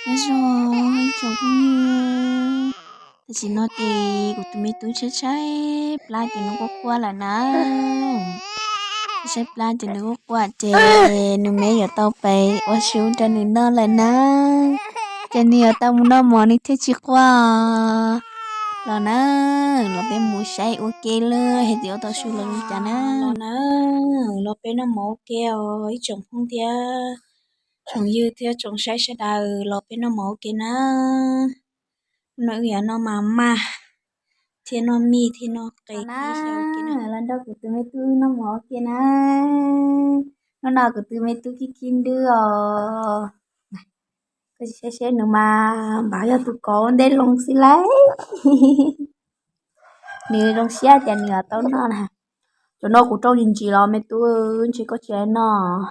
Nyob zoo ib tsoom phooj ywg, tam sim no ces kuv tus me tub tshaib tshaib plab ces nws quaj quaj lawm na. Tshaib plab ces nws quaj quaj ces nws me yuav tau pem ua su rau nws noj lawm na. Ces nws yuav tau mus noj mov nws thiaj tsis quaj. Los na, los peb mus saib ua ke lawm hais tias ua tau su los zoo cas na. Los na, los peb noj mov ua ke os ib tsoom phooj thiab tsoom ywg thiab tsoom saib sawv daws, los peb noj mov ua ke na. Hnub no wb yuav noj mas mas thiab noj mij thiab noj qe thiab xyaw ua ke na. Los nrog kuv tus me tub wb noj mov ua ke na. Hnub no kuv tus me tub khib khib ntswg os. Koj saib seb nws mas npaum yog tus kov ua ntej loo xwb lauj. Nws zoo siab tias nws yuav tau noj na. Cov no kuv rau ntsim ntsim los me tub, ntshe koj tsis noj.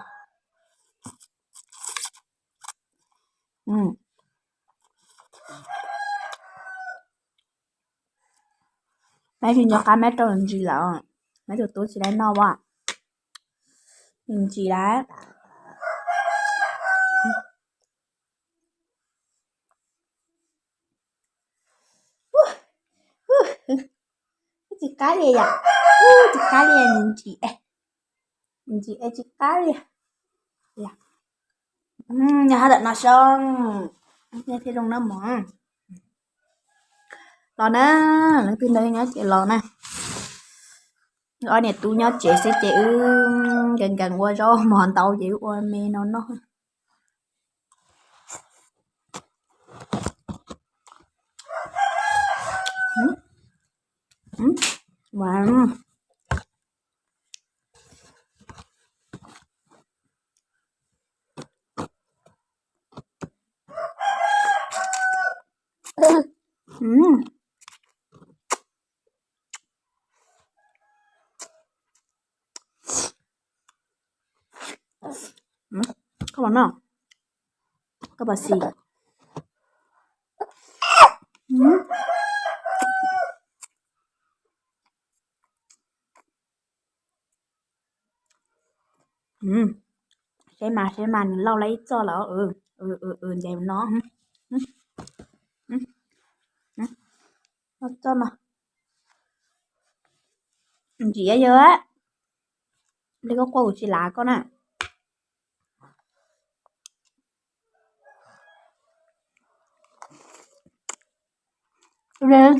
Meb tsis nco qab meb rau ntsim lawm, meb tus tub tsis noj as. Ntsim lawm. Tsis qab li yom, tsis qab li, ntsim es, ntsim es tsis qab li. Nyob hab tam no so, thiaj zoo noj mov. Los na, leej twg nrog nyob ces los na. Ob niam tub nyob tsev xwb ces wb nkees nkees ua zaub mov ntau ces wb ua me no noj. Koj puas noj? Koj puas xis? Seb mas, seb mas, nws lauj lawm ib txoj lawm. Ntes no. Lauj txoj no. Ntsim yog, pliag koj quaj kuv tsis lav koj na.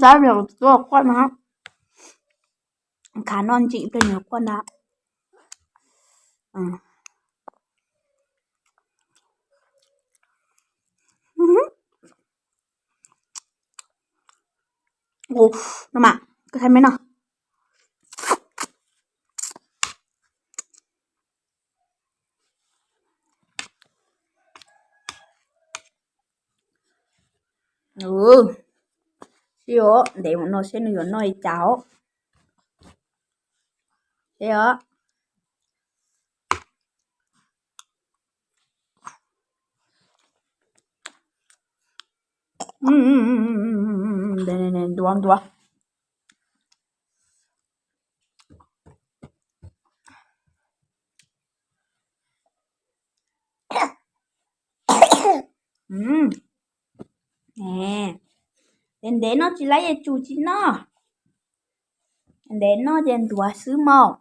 Tab sis kuv tub quaj no, khav noj ntsim pliag nws quaj ntag. Ua, no mas, koj saib meb noj. Sib os, ntev mus no seb nws yuav noj li cas os. Seb os. Ntuav ntuav. Ntev ntev no tsis laib es tsum tsis noj. Ntev no ces ntuav xwb mas.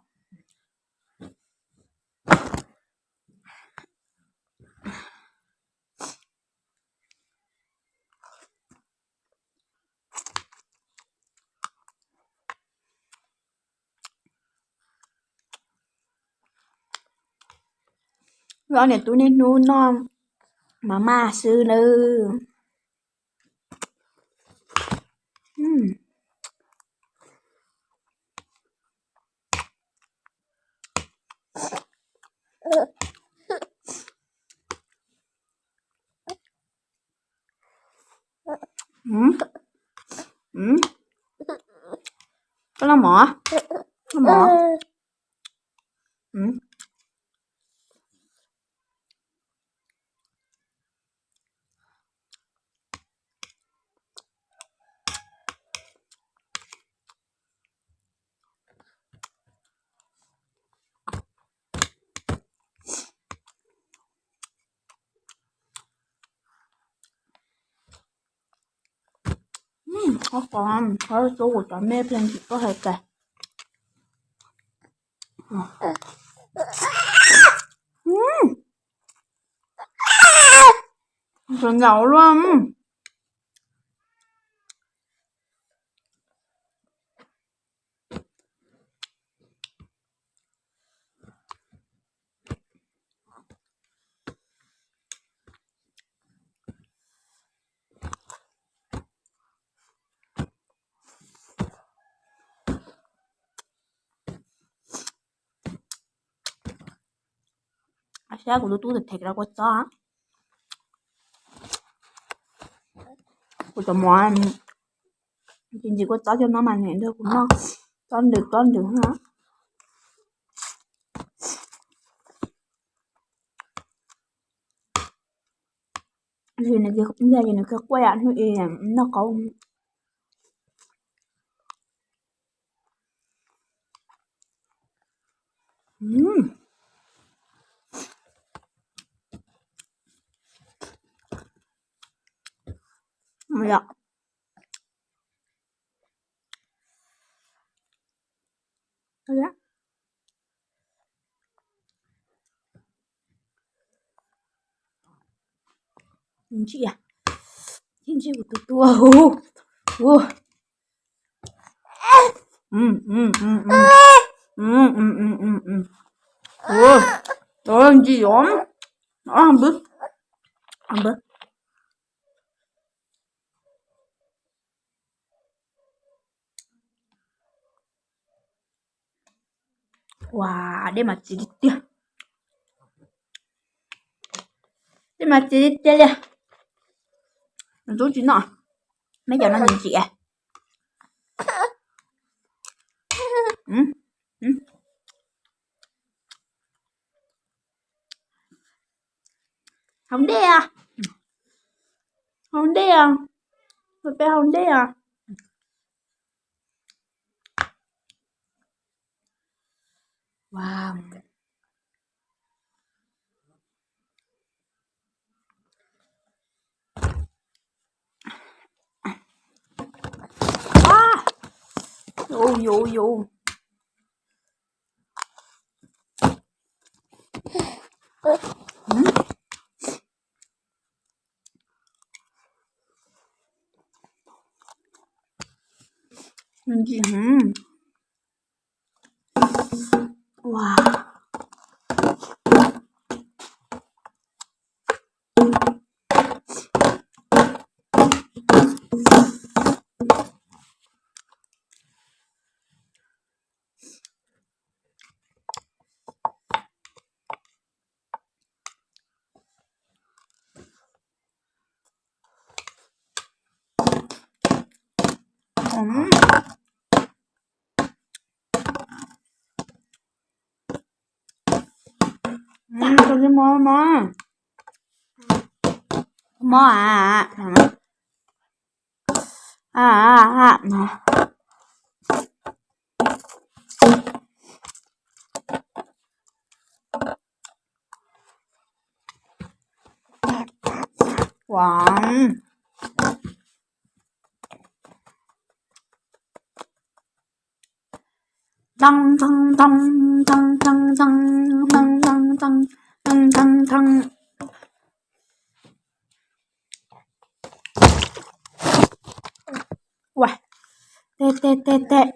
Ob niam tub niaj hnub noj mas mas xwb nawb. Koj noj mov, noj mov. Ob qho, qhov rau kuv cov me pheej tsis tau hais tas. Sov ncaus luaj. Saib kuv tus tub them them rau kua txob. Kuv cov mov ntxim ntxim kua txob cov no mas niam nrog kuv noj txob ntws txob ntws na. Nws kawg quaj hnub i noj qauv. Ntsia, ntsia kuv tus tub. Ntsia os, npwb, npwb. Ua, dej mas txiv tiag tiag. Dej mas txiv tiag tiag li. Nws tub tsis noj, meb cov no ntxim ntxim. Haus dej os, haus dej os, peb haus dej os. Ntsim heev. Ua, mob, mob, mob. Ua, tag tag tag tag tag tag tag tag. Ua, tej tej tej tej.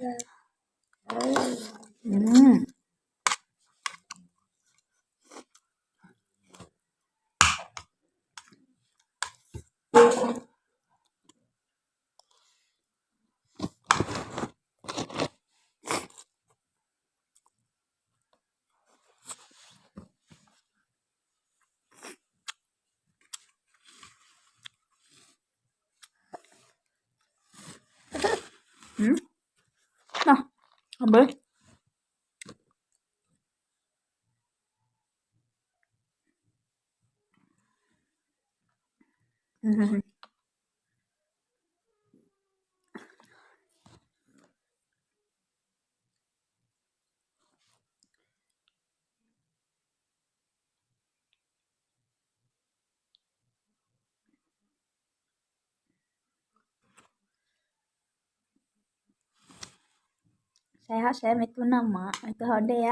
Hab saib me tub noj mov, me tub haus dej.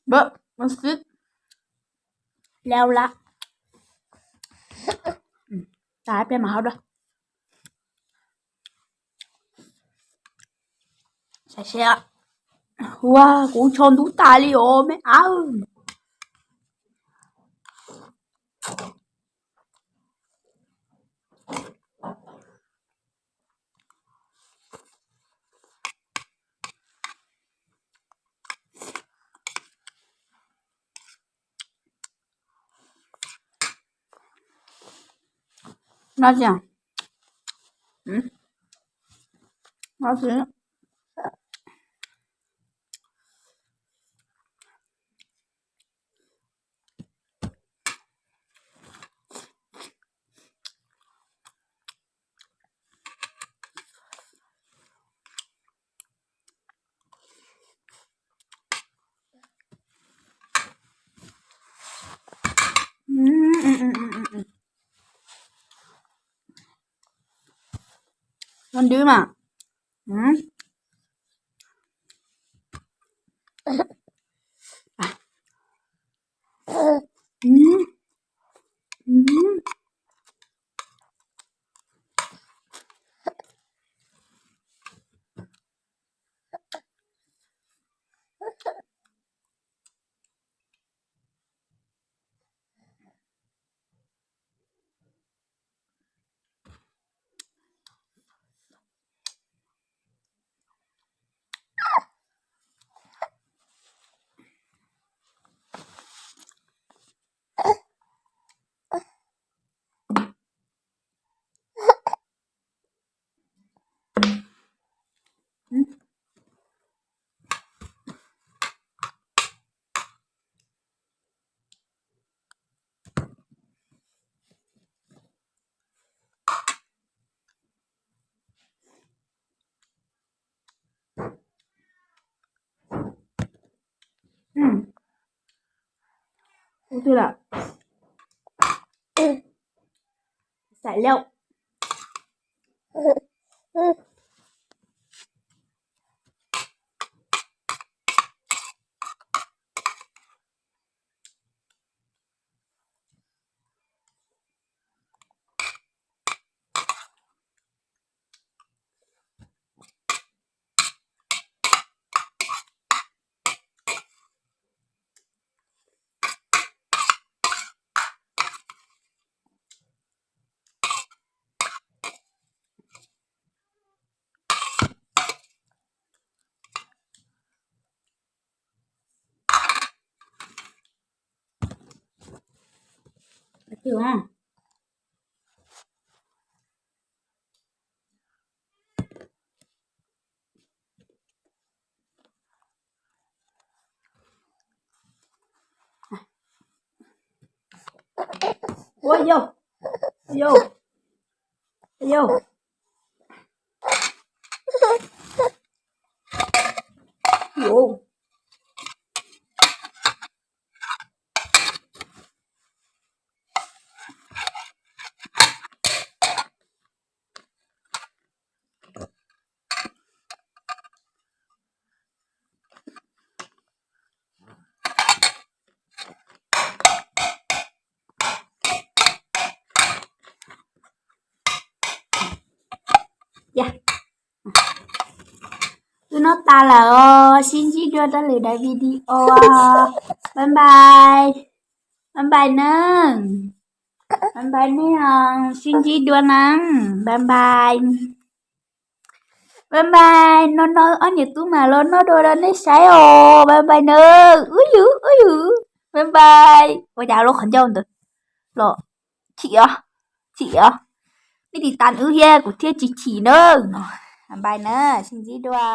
Bớt một xíu leo lắm. Tại pliag mas hau dua. Saib seb. Ua kuv tsho ntub tas li os me ab. No tsis, no tsis. Ntub mas. Ua twg lawm? Xaim liau. Ua yau, yau, yau. Twb noj tas lawm os, sib ntsib dua rau lwm daim video. Bye bye. Bye bye nawb. Bye bye nej, sib ntsib dua nawb. Bye bye. Bye bye, no no ob niam tub mam los noj dua rau nej saib os. Bye bye nawb. Ub yus, ub yus. Bye bye. Ua cas lub qhov ncauj ntawd los chim os, chim os. Nej tiv tas wb thiab kuv thiaj tsis chim nawb no. Bye bye nawb, sib ntsib dua.